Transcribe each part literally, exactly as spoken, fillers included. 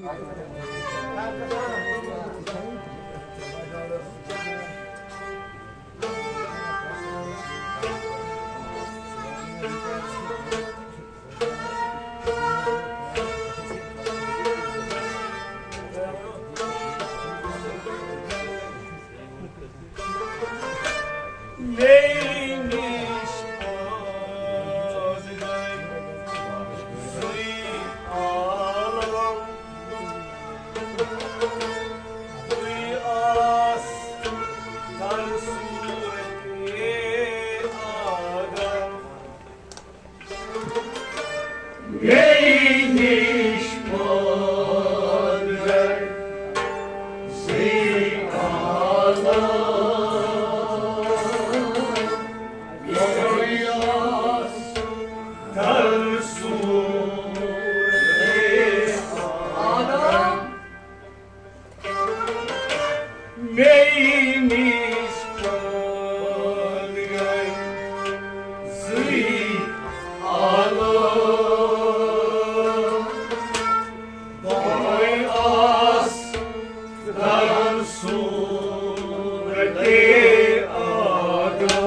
مےٚ نِش پٲدٕ گٔے زٕے عالم۔ بٕے آس ترسوٗرتے آدم۔ مےٚ نِش پٲدٕ گٔے زٕے عالم۔ بٕے آس ترسوٗرتے آدم۔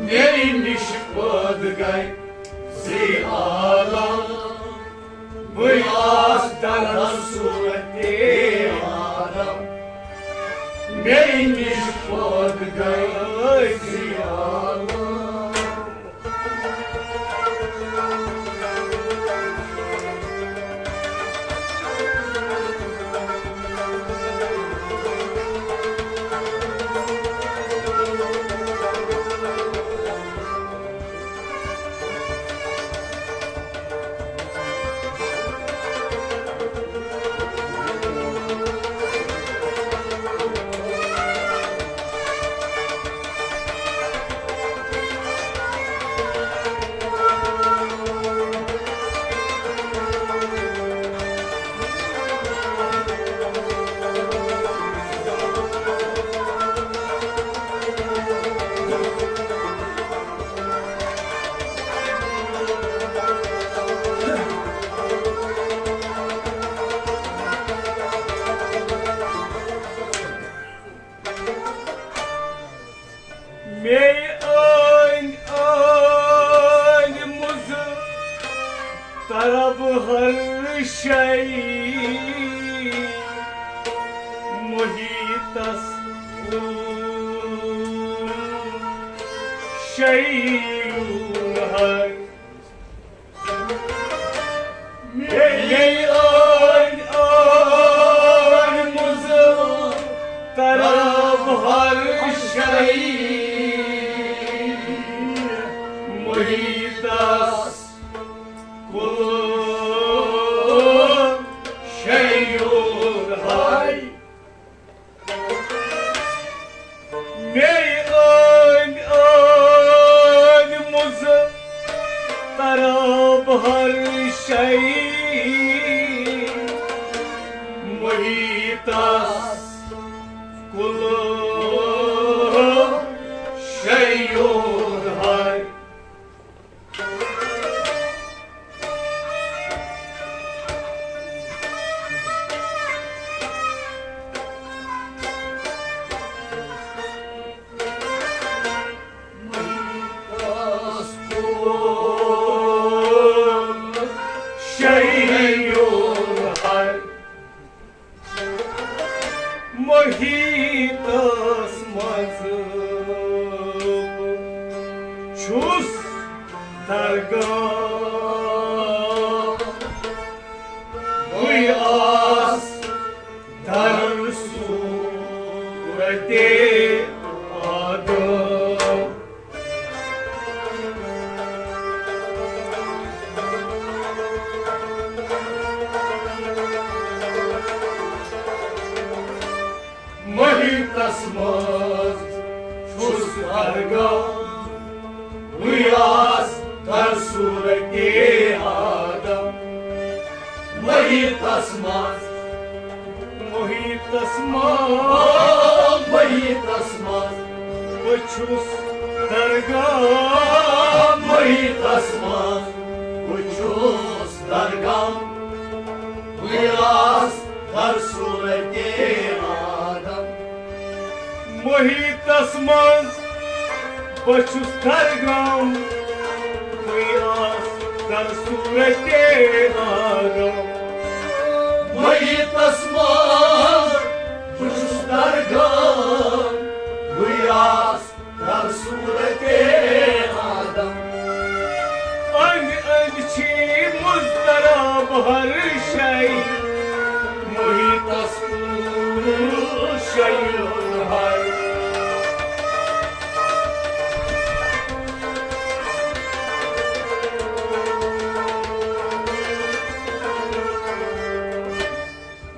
مےٚ نِش پٲدٕ گٔے زٕے عالم۔ بٕے آس ترسوٗرتے آدم۔ مےٚ نِش پٲدٕ گٔے زٕے عالم۔ بٕے آس ترسوٗرتے آدم۔ مےٚ نِش پٲدٕ گٔے زٕے عالم۔ مےٚ أنۍ أنۍ مُزٕ طرب ہر شے، محیطس کُل شیون ہے۔ مےٚ أنۍ أنۍ مُزٕ طرب ہر شے، محیطس کُل شیون ہے۔ مےٚ أنۍ أنۍ مُزٕ طرب ہر شے، محیطس کُل شیون ہے۔ محیطس منٛز چھُس درگاہ، بٕے آس ترسوٗرتے آدم۔ محیطس منٛز چھُس درگاہ، بٕے آس ترسوٗرتے آدم۔ محیطس منٛز، محیط تس منٛز، محیطس منٛز بہٕ چھُس درگاہ۔ محیطس منٛز بہٕ چھُس درگاہ۔ بہٕ آس در صورت آدم۔ محیطس منٛز بہٕ چھُس درگاہ۔ بہٕ آس در صورت آدم۔ محیطس منٛز بہٕ چھُس درگاہ۔ بہٕ آس در صورت آدم۔ أنٛدۍ أنٛدۍ چھی مضطرب ہر شے۔ محیطس پوٗرٕ شیون ہر۔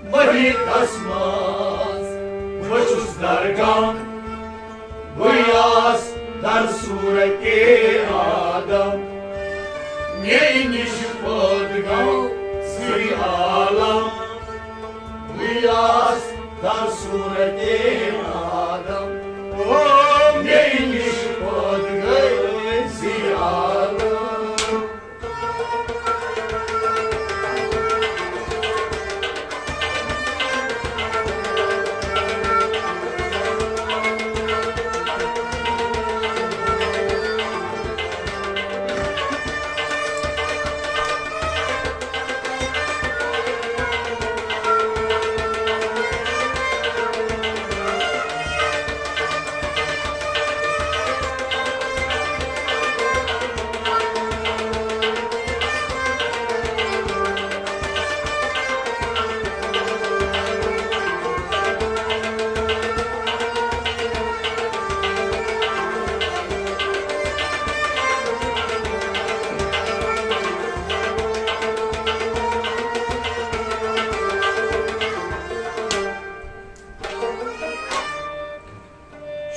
محیطس منٛز بہٕ چھُس درگاہ۔ بہٕ آس در صورت آدم۔ مےٚ نِش پٲدٕ گوٚو زٕے عالم۔ بہٕ آس در صورت آدم۔ او مےٚ نِش پٲدٕ گٔے زٕے عالم۔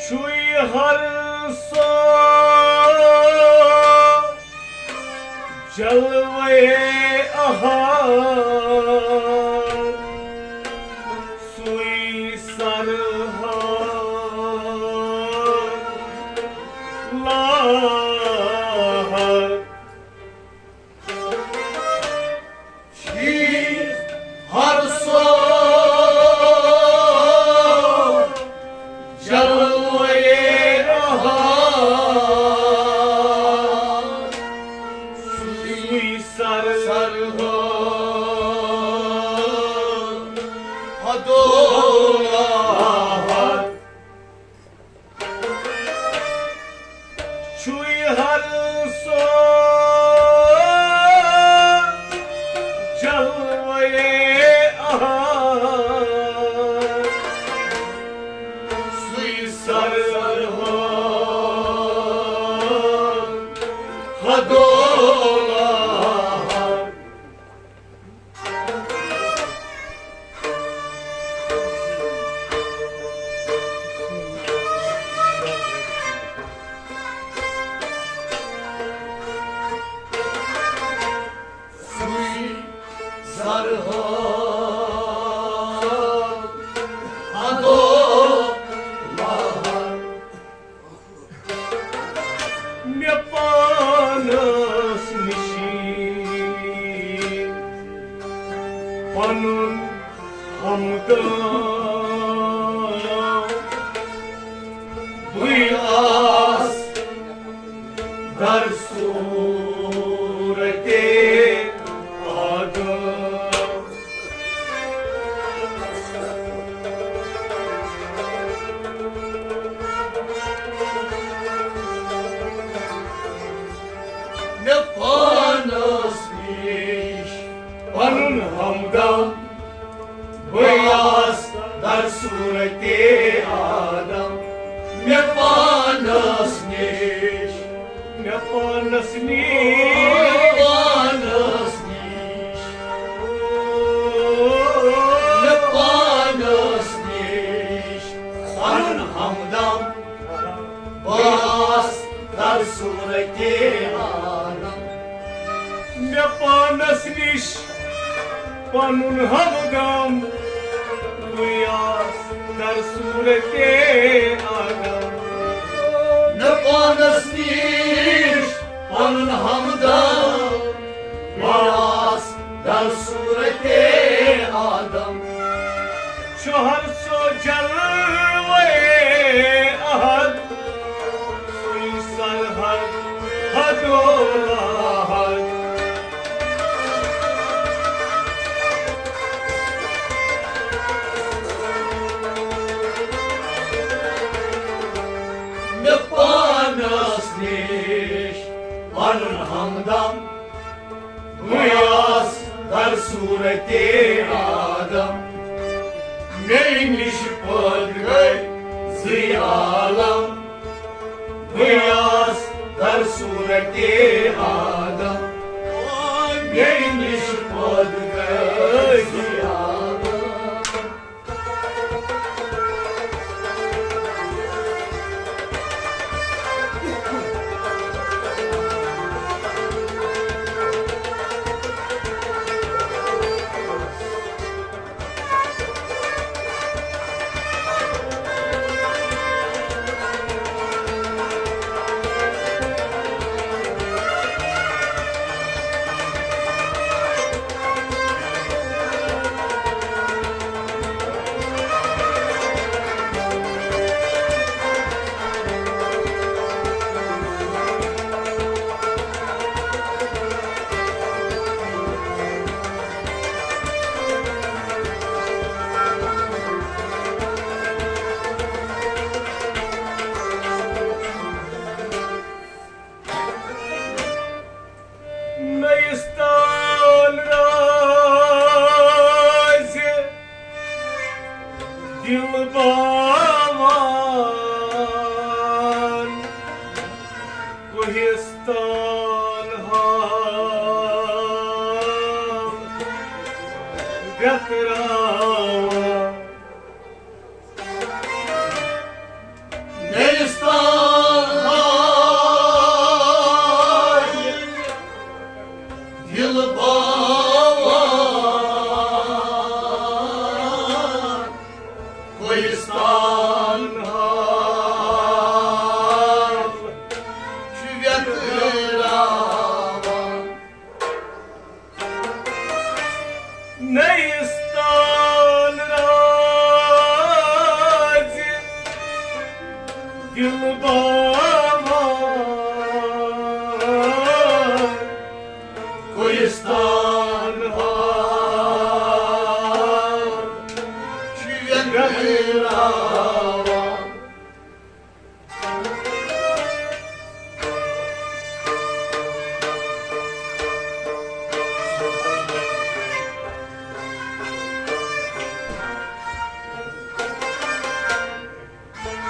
چھُے ہر سُہ جلوے احد، سُے سرحد لاحد۔ چھی ہر سُہ جلوے احد، سُے سرحد حدو لاحد۔ چھُے ہر سُہ جلوے احد، سُے سرحد حدو لاحد۔ سُے سرحد حدو لاحد۔ مےٚ پانس نِشی پنُن ہمدم۔ بٕے آس در صورت آدم۔ مےٚ پانس نِش پنُن ہمدم۔ بٕے آس در صورت آدم۔ مےٚ پانس نِش، مےٚ پانس نِش، پانس نِش، مےٚ پانس نِش پنُن ہمدم۔ بٕے آس در صورت آدم۔ مےٚ پانس نِش پنُن ہمدم۔ بٕے آس در صورت آدم۔ مےٚ پانس نِش پنُن ہمدم، ویاس در صورت آدم۔ چھُ ہر سُہ جلوے احد، سُے سرحد حد و لاحد۔ مےٚ پانس نِش پنُن ہمدم، ویاس در صورت آدم۔ مےٚ نِش پٲدٕ گٔے زٕے عالم، ویاس در صورت آدم۔ مےٚ نِش پٲدٕ گٔے زٕے عالم۔ نیستان راز دل باوان، کوہستان حال گتراوان۔ نیستان حال دل باوان، کوہستان حال چھُ ویتراوان۔ نیستان راز دل باوان، کوہستان حال چھُ ویتراوان۔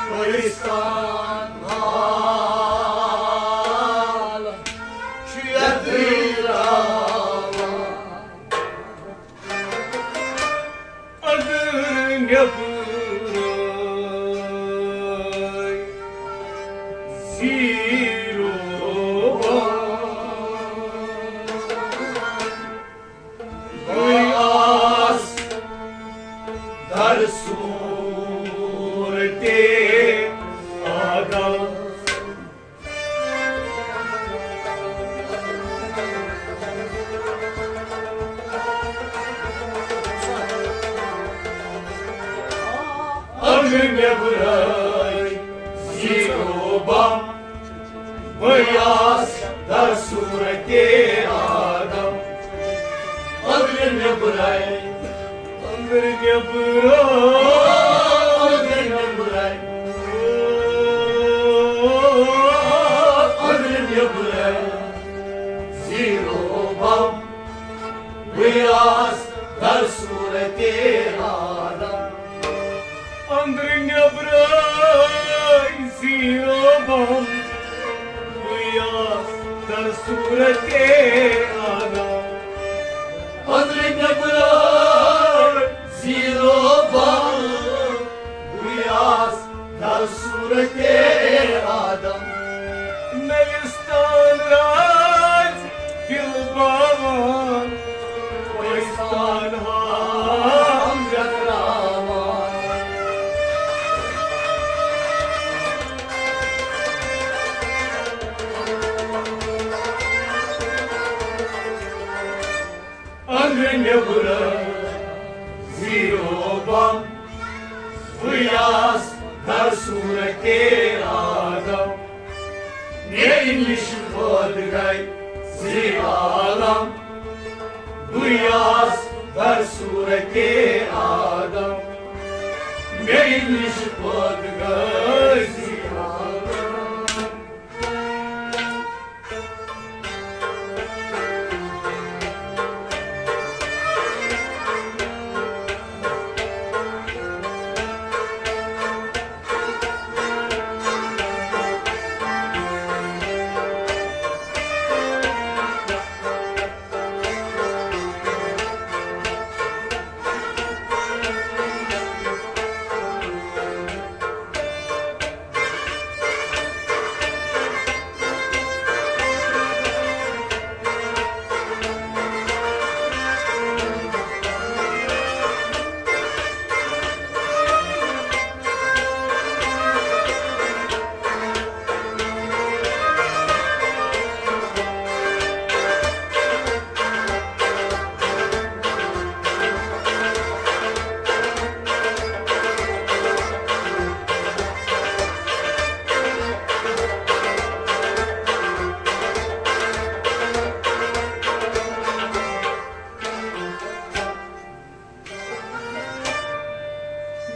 کوہستان حال چھُ ویتراوان۔ اندر نیبرے زیرو بان۔ ویاس در صورت آدم۔ اندر نیبرے زیرو بان، ویاس در صورت آدم۔ اندر نیبرے، اندر نیبرے، اندر نیبرے، اندر نیبرے زیرو بان، ویاس در صورت آدم۔ اندر نیبرے زیرو بان، ویاس در صورت آدم۔ اندر نیبرے زیرو بان، ویاس در صورت آدم۔ نیستان راز دل باوان، کوہستان حال گتراوان۔ بہٕ آس در صورتِ آدم، مےٚ نِش پٲدٕ گٔے زٕے عالم۔ بہٕ آس در صورتِ آدم، مےٚ نِش پٲدٕ گٔے زٕے عالم۔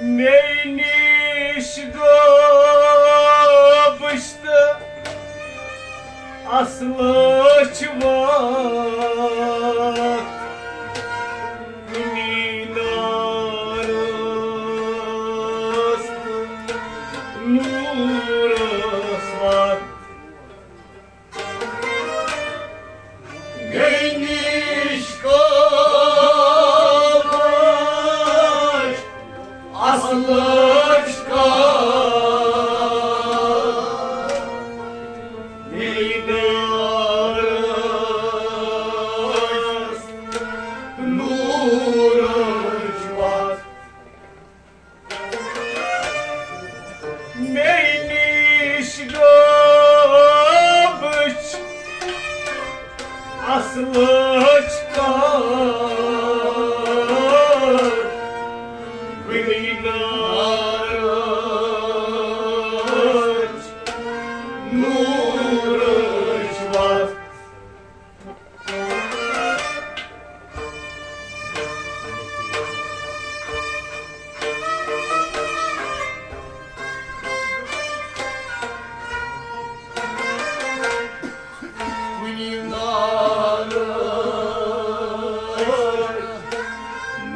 مےٚ نِش غٲبٕچ تہٕ اصلٕچ وَتھ۔ کُنی نارس تہٕ نوٗرس وَتھ۔ مےٚ نِش غٲبٕچ اصلٕچ کتھ، کُنی نارس نوٗرٕچ وَتھ۔ مےٚ نِش غٲبٕچ اصلٕچ کتھ، کُنی نارس نوٗرٕچ وَتھ۔ کُنی نارس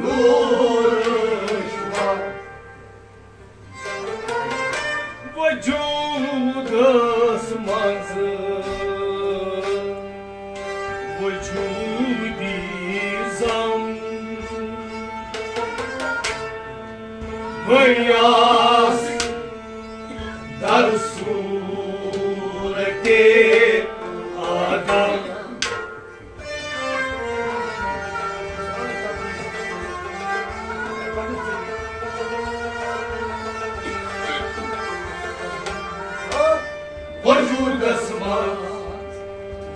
نوٗرٕچ وَتھ۔ وجودس منٛز وجودی زم، بہٕ آس در صورتِ آدم۔ وجودس منٛز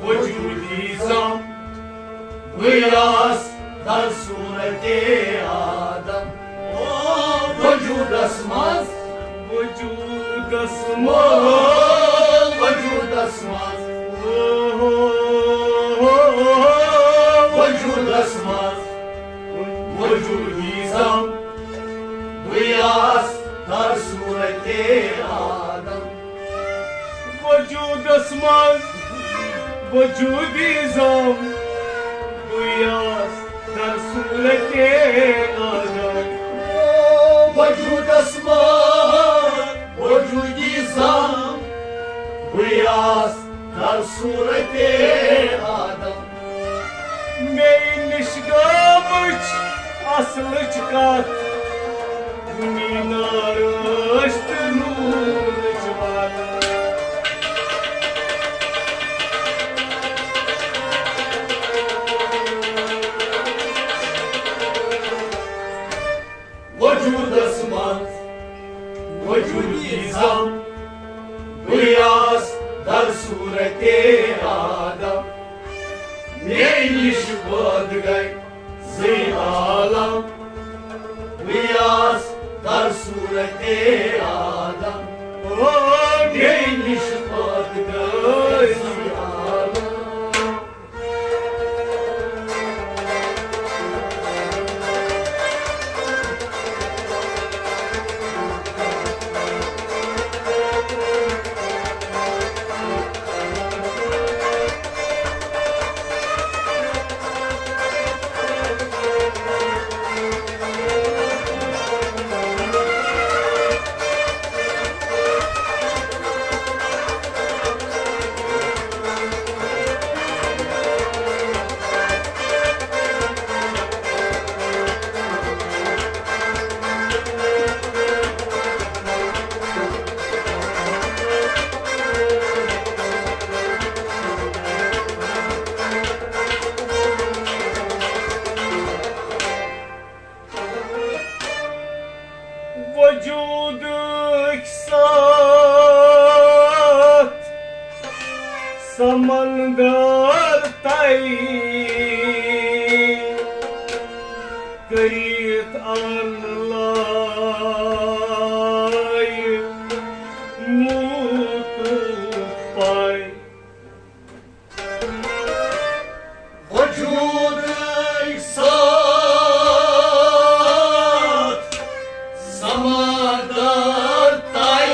وجودی زم، بہٕ آس در صورتِ آدم۔ وجودس منٛز، وجودس منٛز، وجودس منٛز، وجودس منٛز وجودی زم، بہٕ آس در صورتِ آدم۔ وجودس منٛز وجودی زم، بہٕ آس در صورتِ آدم۔ وجودس منٛز وجودی زم، بہٕ آس در صورتِ آدم۔ مےٚ نِش غٲبٕچ اصلٕچ کتھ، کُنی نارس تہٕ نوٗرٕچ وَتھ۔ وجودس منٛز وجودی زم، بہٕ آس در صورتِ آدم۔ مےٚ نِش پٲدٕ گٔے زٕے عالم، بہٕ آس در صورتِ صورت آدم، او مےٚ نِش پٲدٕ گٔے زِ عالم۔ وجودٕکۍ ساتھ سمندر طے کٔرِتھ آن لایہِ موٗتُک پے۔ وجودٕکۍ ساتھ سمندر طے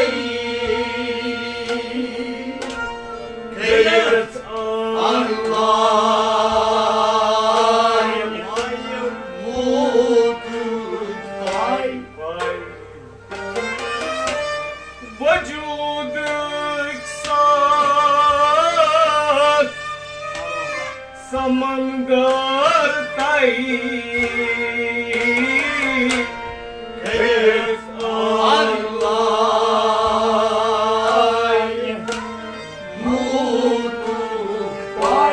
کٔرِتھ آن لایہِ موٗتُک پے۔ وجودٕکۍ ساتھ سمندر طے کٔرِتھ آن لایہِ موٗتُک پے۔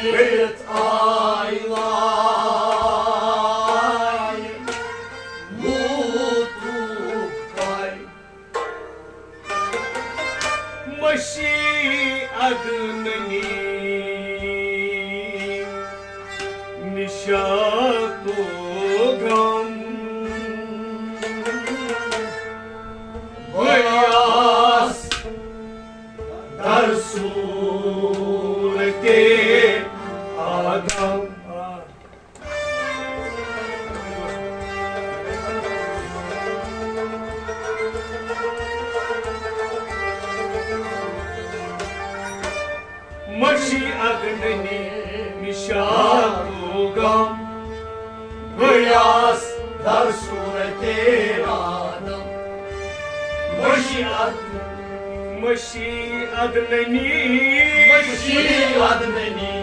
کٔرِتھ آے لایہِ موٗتُک پے۔ مشی عدنانی نشاط و غم، بیاس در صورت آدم۔ مشی عدنانی نشاط و غم، بیاس در صورت آدم۔ مشی عدن، مشی عدنانی، مشی عدنانی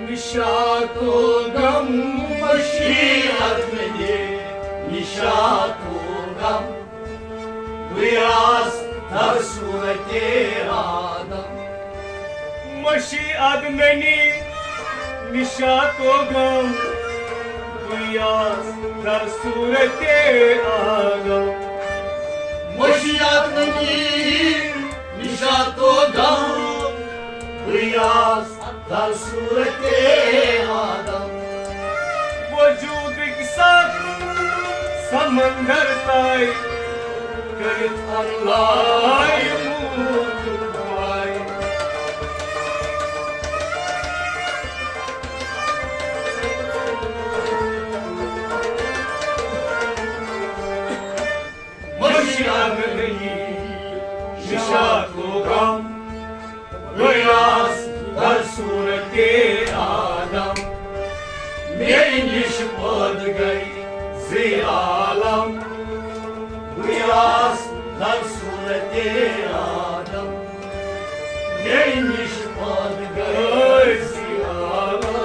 نشاط و غم، مشی عدنانی نشاط و غم، بیاس در صورت آدم۔ مشی عدنانی نشاط و غم، بیاس در صورت آدم۔ مشی عدنانی نشاط و غم، بیاس در صورت آدم۔ وجودٕکۍ ساتھ سمندر طے کٔرِتھ آن لایہِ موٗتُک پے۔ مشی عدنانی نشاط و غم، بیاس در صورت آدم۔ مےٚ نِش پٲدٕ گٔے زِ عالم، بیاس در صورت آدم۔ مےٚ نِش پٲدٕ گٔے زِ عالم۔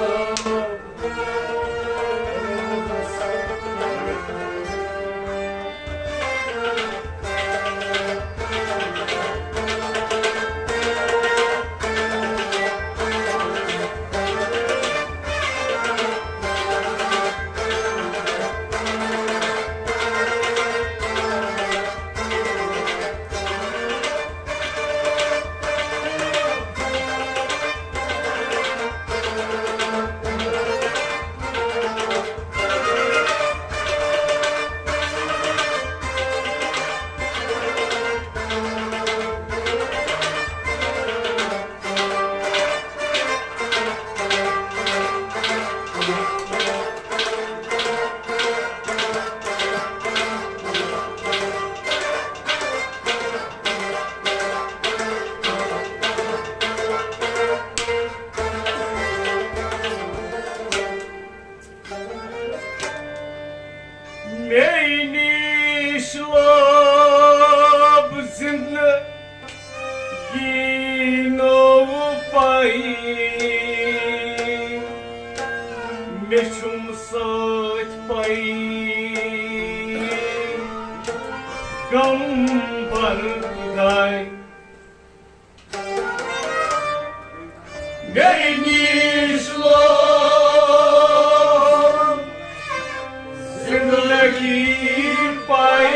برداے۔ مےٚ نِش لوٚگ زندگی پَے،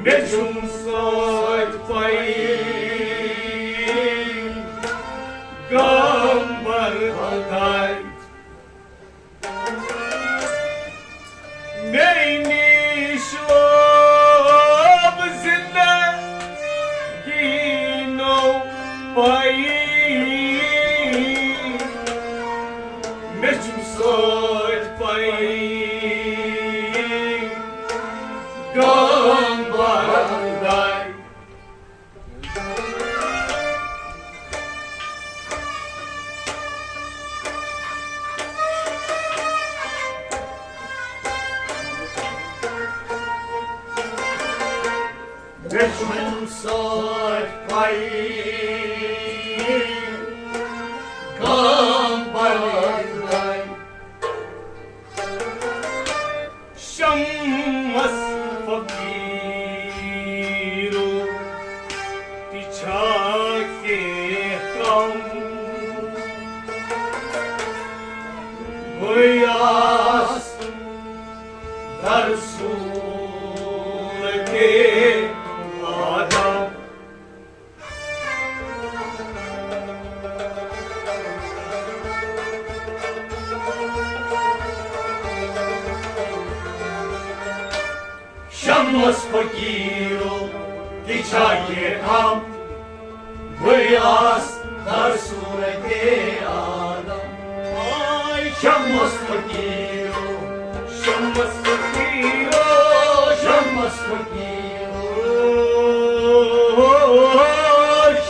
مےٚ چھُم سۭتۍ پَے غم برداے۔ مےٚ نِش لوٚگ زندگی نوٚو پَے، مےٚ چھُم سۭتۍ پَے غم برداے۔ مےٚ چھُم سۭتۍ پَے غم برداے۔ شمس فقیرو، تہِ چھا کینٛہہ کم؟ بہٕ آس در صورتِ آدم۔ شمس فقیرو، تہِ چھا کینٛہہ کم؟ بہٕ آس در صورتِ آدم۔ آے شمس فقیرو، شمس فقیرو، شمس فقیرو،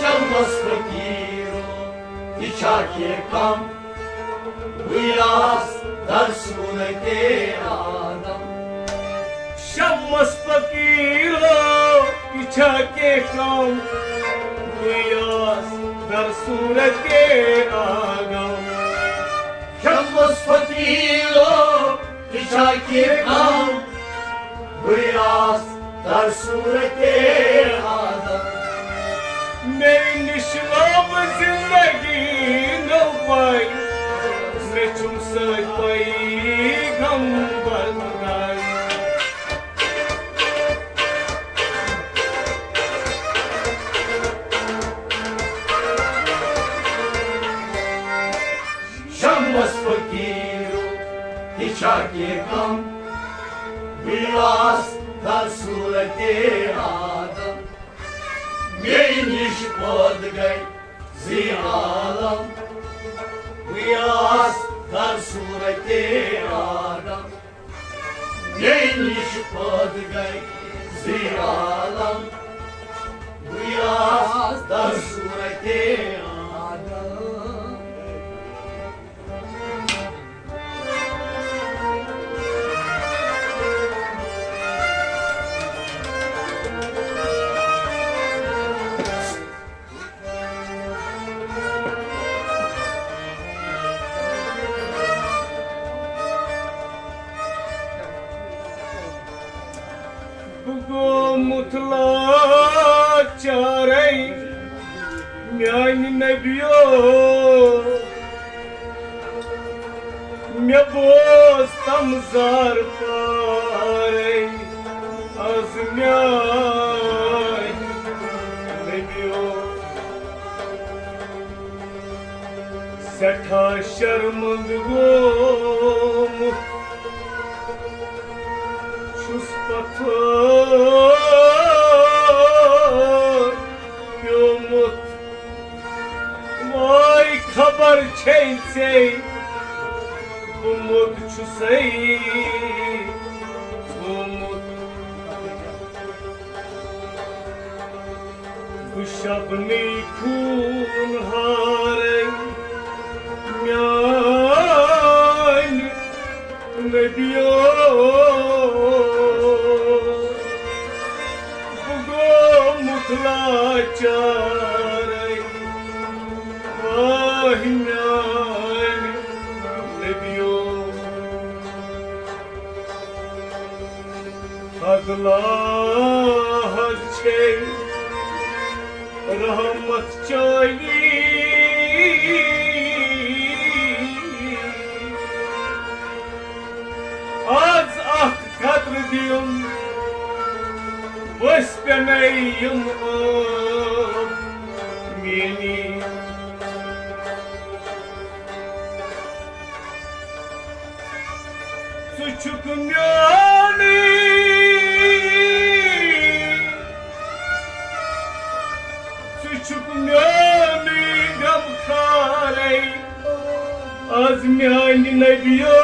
شمس فقیرو، تہِ چھا کینٛہہ کم؟ بہٕ آس در صورتِ آدم۔ شمس فقیرو، تہِ چھا کینٛہہ کم؟ بہٕ آس در صورتِ آدم۔ شمس فقیرو، تہِ چھا کینٛہہ کم؟ بہٕ آس در صورتِ آدم۔ مےٚ نِش لوٚگ زندگی نوٚو پَے، مےٚ چھُم سۭتۍ پَے غم برداے۔ شمس فقیرو، تہِ چھا کینٛہہ کم؟ بہٕ آس در صورتِ آدم۔ مےٚ نِش پٲدٕ گٔے زٕے عالم۔ بہٕ آس در صورتِ آدم۔ مےٚ نِش پٲدٕ گٔے زٕے عالم۔ بہٕ آس در صورتِ آدم۔ بہٕ گوٚمُت لاچارے میانہِ نبیو، مےٚ بوز تم زار پارے از میانہِ نبیو۔ سٮ۪ٹھاہ شرمنٛد گوٚمُت چھُس پتھر پیوٚمُت۔ واے خبر چھے ژے بہٕ موٚت چھُسے گوٚمُت۔ بہٕ شبنٕے خوٗن ہارے میانہِ نبیو۔ بہٕ گوٚمُت لاچارے آہ میانہِ نبیو۔ ادلاہد چھے رحمت چٲنی۔ آز اکھ قطرٕ دِیُن ؤسۍ پیٚنے یِم ٲب میٲنی۔ ژٕ چھُکھ میونٕے، ژٕ چھُکھ میونٕے غمخارے، از میانہِ نبیو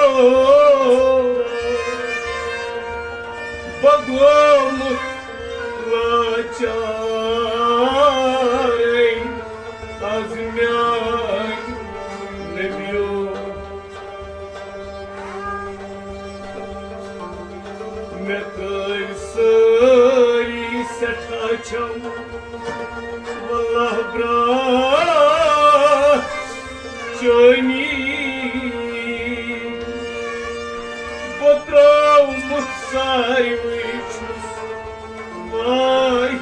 بہٕ گومُت لاچارے، از میانہِ نبیو۔ مےٚ کٔرۍ سٲری سٮ۪ٹھاہ چھم، واللہ برٛاتھ چٲنی۔ بہٕ ترٛوومُت ساروٕے چھُس، واے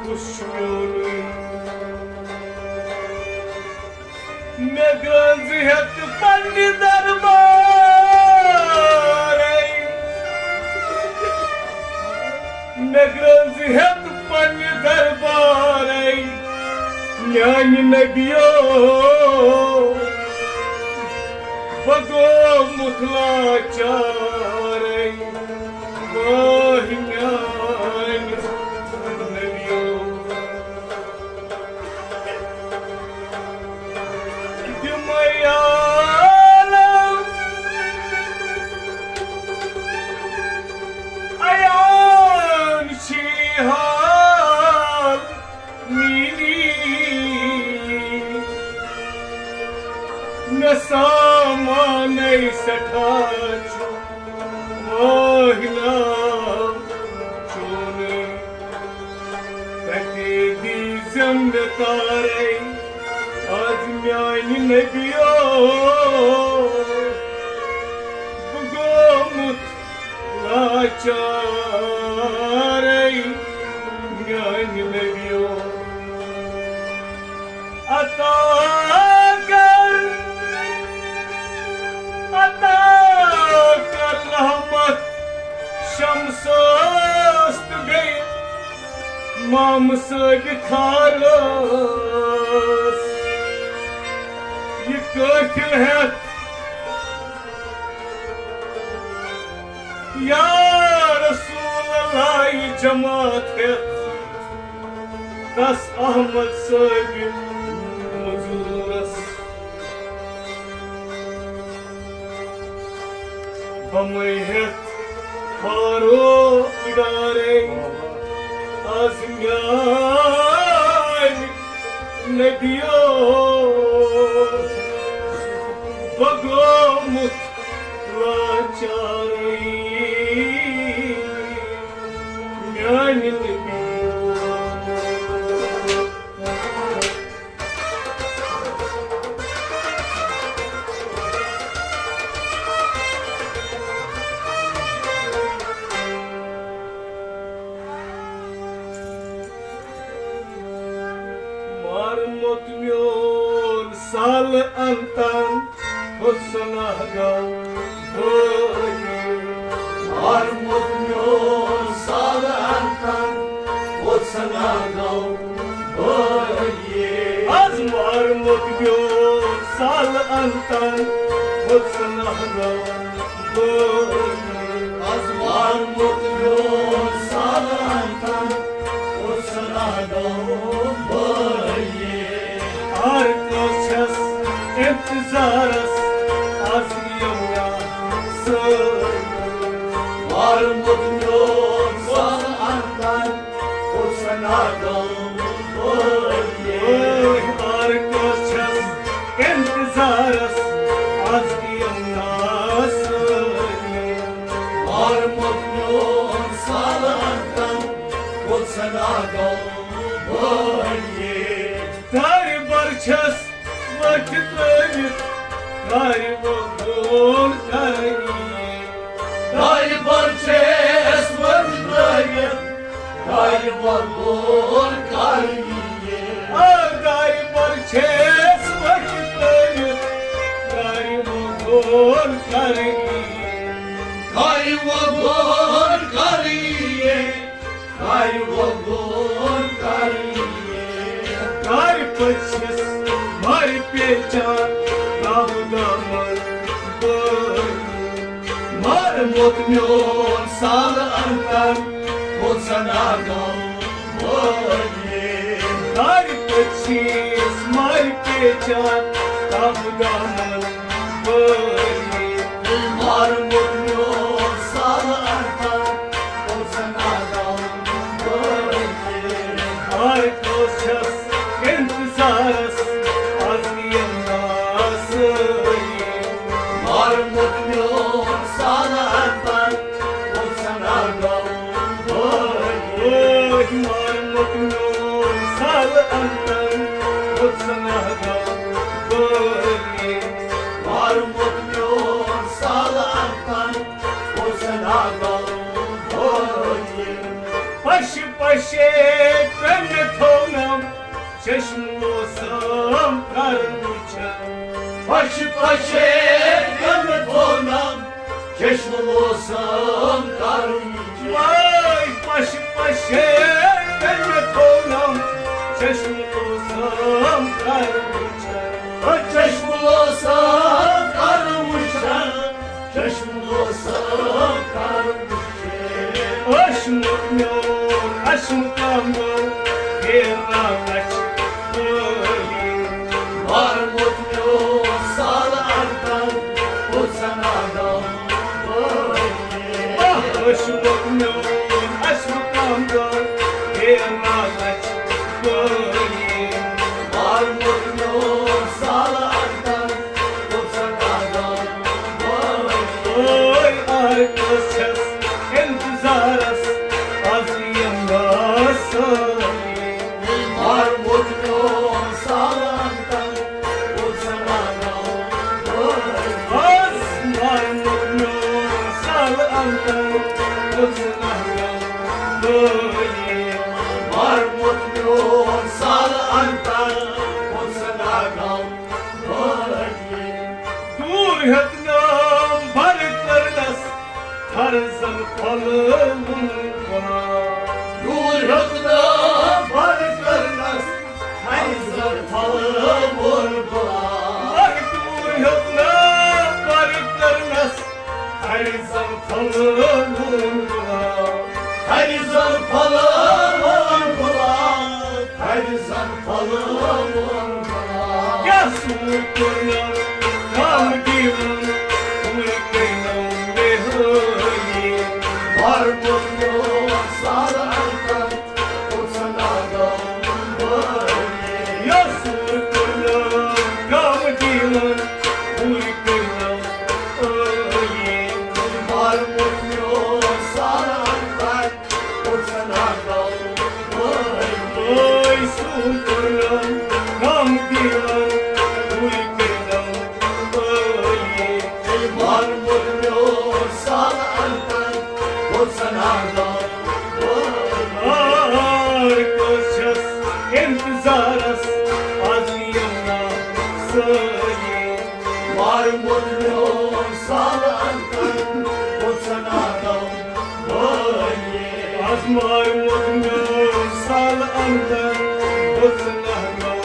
کُس چھُ میونُے؟ مےٚ گٔنٛز ہٮ۪تھ پننہِ دربارے، مےٚ گٔنٛز ہٮ۪تھ پننہِ دربارے، میانہِ نبیو بہٕ گومُت لاچارے، واہ میانہِ نبیو۔ تِمے عالم عیان چھی حال میٲنی، مےٚ سامانے سٮ۪ٹھاہ چھُ واہنا چونٕے۔ تَتہِ دیٖزٮ۪م مےٚ تارے، از میانہِ نبیو بہٕ گومُت لاچارے، میانہِ نبیو۔ عطا کر، عطا کر رحمت شمسس تہٕ بیٚیہِ مامہٕ صٲبہِ خارس۔ یہِ قٲفِل ہٮ۪تھ یا رسول اللہ، یہِ جماعت ہٮ۪تھ تس احمد صٲبہِ مزوٗرس۔ بمے ہٮ۪تھ فاروق ڈارے، از میانہِ نبیو بہٕ گومُت لاچارے، میانہِ نبیو۔ مارمُت میون سالہٕ انتن، حسنہ گو بٲگی۔ مارمُت میون سالہٕ انتن، حسنہ گو بٲگی۔ از مارمُت میون سالہٕ انتن، حسنہ گو بٲگی۔ از مارمُت میون سالہٕ انتن، حسنہ گو بٲگی۔ ہر کٲنٛسہِ چھَس انتظارس از یِم مےٚ سٲری۔ وارمُت میون سر اندر حسنہ گو بٲگی۔ ہر کٲنٛسہِ چھَس انتظارس از یِم مےٚ سٲری۔ وارمُت میون سر اندر حسنہ گو بٲگی۔ دارِ بر چھَس وقت ترٲوِتھ، دارِ وۄبول کرنی۔ دارِ بر چھَس میون سال انتر، بہٕ زناگم وٲلِتھ۔ دارِ پٔتۍ چھِس مارِ پیچان، تَپھ دامن وٲلِتھ۔ مارمُت میون سال انتر، بہٕ زناگم وٲلِتھ۔ ہر کٲنٛسہِ چھَس انتظارس از یِم ناسٲیی۔ مارمُت میون سال انتر، بہٕ زناگم وٲلِتھ۔ مارمُت میون سال انتر، بہٕ زناگم وٲلِتھ۔ مارمُت میون سال انتر، بہٕ زناگم وٲلِتھ۔ پشہِ پشے کٔمۍ تھوونم، چشم موسم کر وٕچھن۔ پشہِ پشے کٔمۍ تھوونم، چشم موسم کر وٕچھن۔ وٲے پشہِ پشے کٔمۍ تھوونم، چشم موسم کر وٕچھن۔ چشم موسم کر وٕچھن، چشم موسم کر وٕچھن۔ ٲشمُت میون، ٲشمُت میون، پھیران لچھ وٲلی۔ مارمُت میون سال انتر، بہٕ زناگم وٲلی۔ آہ، ٲشمُت میون، ٲشمُت میون، پھیران لچھ وٲلی۔ مارمُت میون سال انتر، بہٕ زناگم وٲلی۔ اوے، ہر کٲنٛسہِ چھَس انتظارس از یِم ناسٲیی۔ مارمُت میون سال انتر، بہٕ زناگم وٲلی۔ از مارمُت میون سال انتر، بہٕ زناگم وٲلی۔ مارمُت میون سال انتر، بہٕ زناگم وٲلی۔ دوٗر ہیوٚتنم بر کرنس، تھرزن پھۄلوُن غلام۔ دوٗر ہیوٚتنم بر کرنس، تھرزن پھۄلوُن غلام۔ اکھ دوٗر ہیوٚتنم بر کرنس، تھرزن پھۄلوُن غلام۔ تھرزن پھۄلوُن غلام۔ تھرِ زن پھۄلوُن غلام۔ کیٛاہ سوٗر کوٚرنم غم دیٖوان، کوٗرِ کٔرنم مےٚ حٲلی۔ مارمُت میون سال انتر، اوس ناگم وٲلی۔ کیٛاہ سوٗر کوٚرنم غم دیٖوان، کوٗرِ کٔرنم حٲلی۔ مارمُت میون سال انتر، اوے سُہ کوٚرُن غم دیٖوان، وٕنۍ کٔرِو وٲلی۔ مارمُت میون سال انتر، اوس ناگم وٲلی۔ ہر کٲنٛسہِ چھَس انتظارس از یِم ناسٲیی۔ مارمُت میون سال انتر، اوس ناگم وٲلی۔ از مارمُت میون سال انتر، اوس ناگم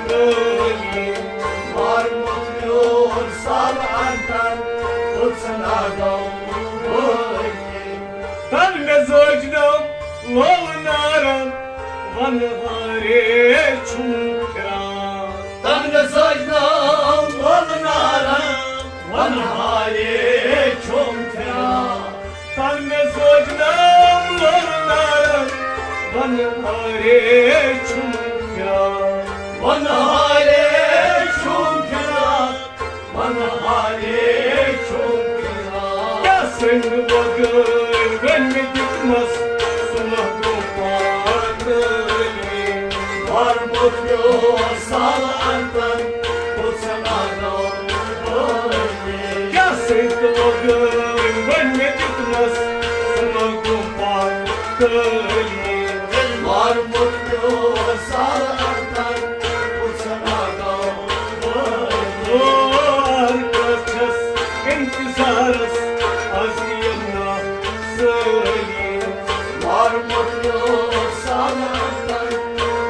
وٲلی۔ مارمُت میون سال انتر، اوس ناگم وٲلی۔ تن مےٚ زٲج نہٕ لولہٕ نارن، ونہٕ ہارے چھُم پھران۔ تن مےٚ زٲج نہٕ لولہٕ نارن، ونہٕ ہارے چھُم پھران۔ تن مےٚ زٲج نہٕ لولہٕ نارن، ونہٕ ہارے چھُم پھران۔ ونہٕ ہارے چھُم پھران۔ ونہٕ ہارے چھُم پھران۔ کیٛاہ سٕنٛدِ وغٲر وۄنۍ مےٚ دیُتمس سُہ محبوٗب پاگلٕے۔ مارمُت میون سال انتر، اوس ناگم وٲلی۔ کیٛاہ سٕنٛدِ وغٲر وۄنۍ مےٚ دیُتمس سُہ محبوٗب پاگلٕے۔ مارمُت میون سال انتر، اوس ناگم وٲلی۔ ہر کٲنٛسہِ چھَس انتظارس از یِم ناسٲیی۔ مارمُت میون سال انتر،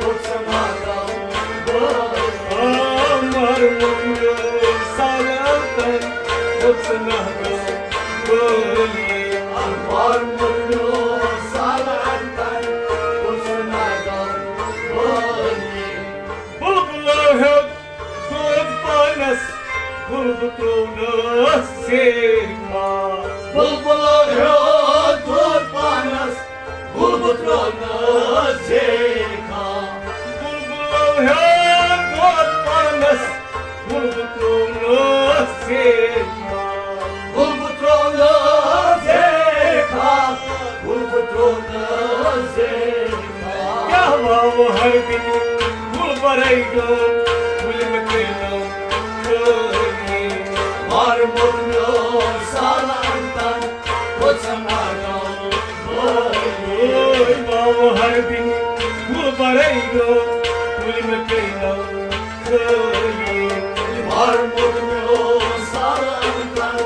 اوس ناگم وٲلی۔ آ، مارمُت میون سال انتر، اوس ناگم وٲلی۔ زیکھا۔ بلبلو ہیوٚت دود پانس، گُل بہٕ ترٛوونس زیکھا۔ بلبلو ہیوٚت دود پانس، گُل بہٕ ترٛوونس زیکھا۔ گُل بہٕ ترٛوونس زیکھا، گُل بہٕ ترٛوونس زیکھا۔ کیٛاہ واوٕ ہر دِنہِ گُل برے گوٚو، گُلہِ مےٚ کٔرۍ نو خٲلی۔ مار موٚت میون سالن تن، ہوٚژن آگام بٲلی۔ اوے واوٕ ہر دِنہِ گُل برے گوٚو، گُلہِ مےٚ کٔرۍ نو خٲلی۔ مار موٚت میون سالن تن،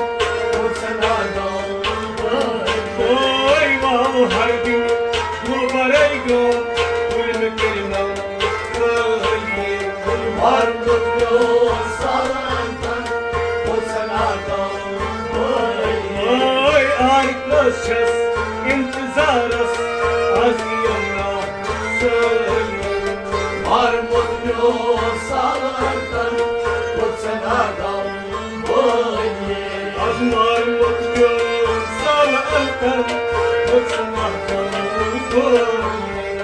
ہوٚژن آگام بٲلی۔ اوے واوٕ ہر دِنہِ گُل برے گوٚو، گُلہِ مےٚ کٔرۍ نو خٲلی۔ مار موٚت میون سالن تن، ہوٚژن آگام بٲلی۔ اوے آے کٔژ چھَس انتظارس، از یِیَم نا سٲلی۔ مار موٚت میون سالن تن، ہوٚژن آگام بٲلی۔ از مار موٚت میون سالن تن، ہوٚژن آگام بٲلی۔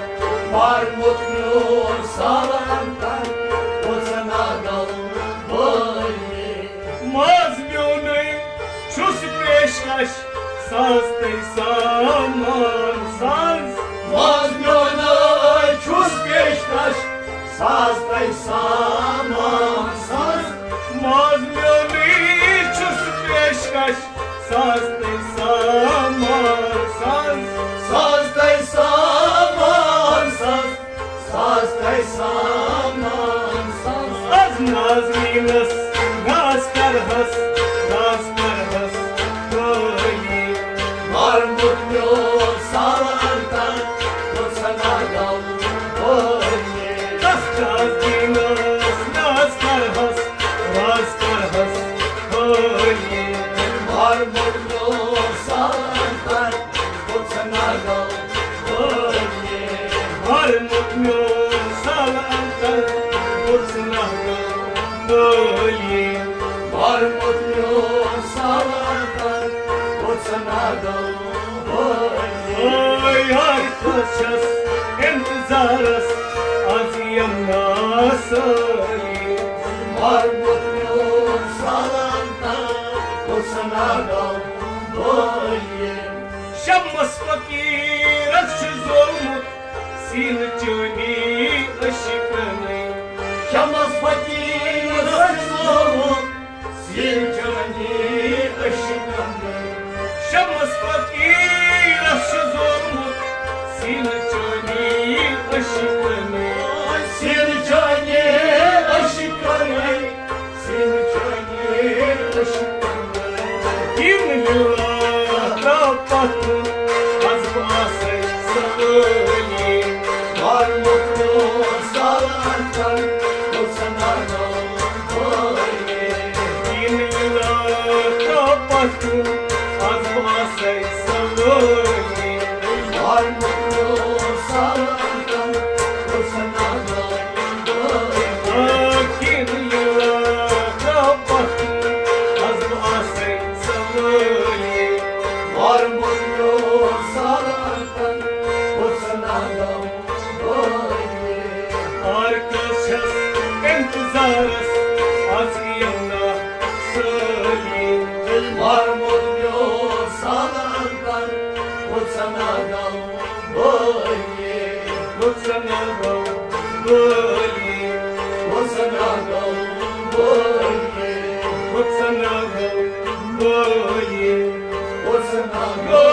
مار موٚت میون سالن تن، ہوٚژن آگام بٲلی۔ ماز میونُے چھُس پیشکش، ساز تہٕ سامان ساز۔ ماز میونُے چھُس پیشکش، ساز تہٕ سامان ساز۔ ماز میونُے چھُس پیشکش، ساز تہٕ سامان ساز۔ ساز تہٕ سامان ساز۔ ساز تہٕ سامان ساز۔ از نازنینس ناز کرہس، ناز کرہس خٲلی۔ مار موٚت میون سالن تن، ہوٚژن آگام بٲلی۔ از نازنینس ناز کرہس، ناز کرہس خٲلی۔ مار موٚت میون سالن تن، ہوٚژن آگام بٲلی۔ مار موٚت میون سالن تن، ہوٚژن آگام بٲلی۔ مار موٚت میون سالن تن، ہوٚژن آگام بٲلی۔ اوے یار کٔژ چھَس انتظارس، از یِیَم نا سٲلی۔ مار موٚت میون سالن تن، ہوٚژن آگام بٲلی۔ شمس فقیرس چھُ زولمُت سیٖنہٕ چٲنی عشقنٕے۔ شمس فقیرس چھُ زولمُت سیٖنہٕ چٲنی عشقنٕے۔ شمس فقیرس چھُ زولمُت سیٖنہٕ چٲنی عشقنٕے۔ سیٖنہٕ چٲنی عشقنٕے۔ سیٖنہٕ چٲنی عشقنٕے۔ دِن لِلہ ترٛاو پتھ کُن، از بہٕ آسے سوٲلی۔ مار موٚت میون سالن تن، ہوٚژن آگام بٲلی۔ دِن لِلہ ترٛاو پتھ کُن، از بہٕ آسے سوٲلی۔ مار موٚت میون سالن تن، ہوٚژن آگام بٲلی۔ آ، دِن لِلہ ترٛاو پتھ کُن، از بہٕ آسے سوٲلی۔ مار موٚت میون سالن تن، ہوٚژن آگام بٲلی۔ آر کٔژ چھَس انتظارس، از یِیَم نا سٲلی۔ مار موٚت میون سالن تن، ہوٚژن آگام بٲلی۔ ہوٚژن آگام بٲلی۔ ہوٚژن آگام بٲلی۔ ہوٚژن آگام بٲلی۔ ہوٚژن آگام